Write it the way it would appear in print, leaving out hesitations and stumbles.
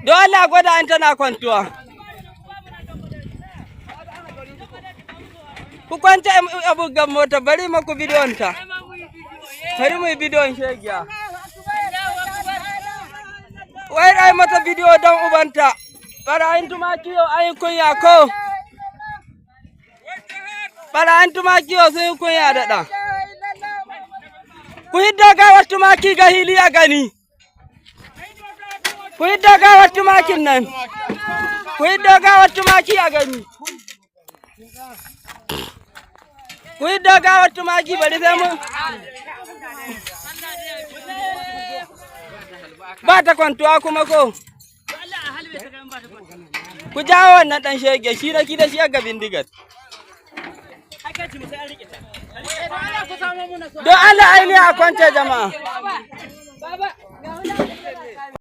Don Allah gwada an tana kwantuwa. Ku kwance abugan mota, bari maku bidiyon ta. Bari mu yi bidiyon shegiya. Wai ai mata bidiyo don ubanta. Barayin tumaki yau an yi kunya ko? Barayin tumaki yau sun yi kunya daɗa. Ku hidda gawar tumaki ga hili a gani. Ku hidda gawar tumakin nan. Ku hidda gawar tumaki a gani. Ku hidda gawar tumaki, bari sai mun. Ba ta kwantuwa kuma ko? Ku jawo wannan ɗan shege, shi da ki da shi ga bindigar. Don Allah aini a kwance jama'a.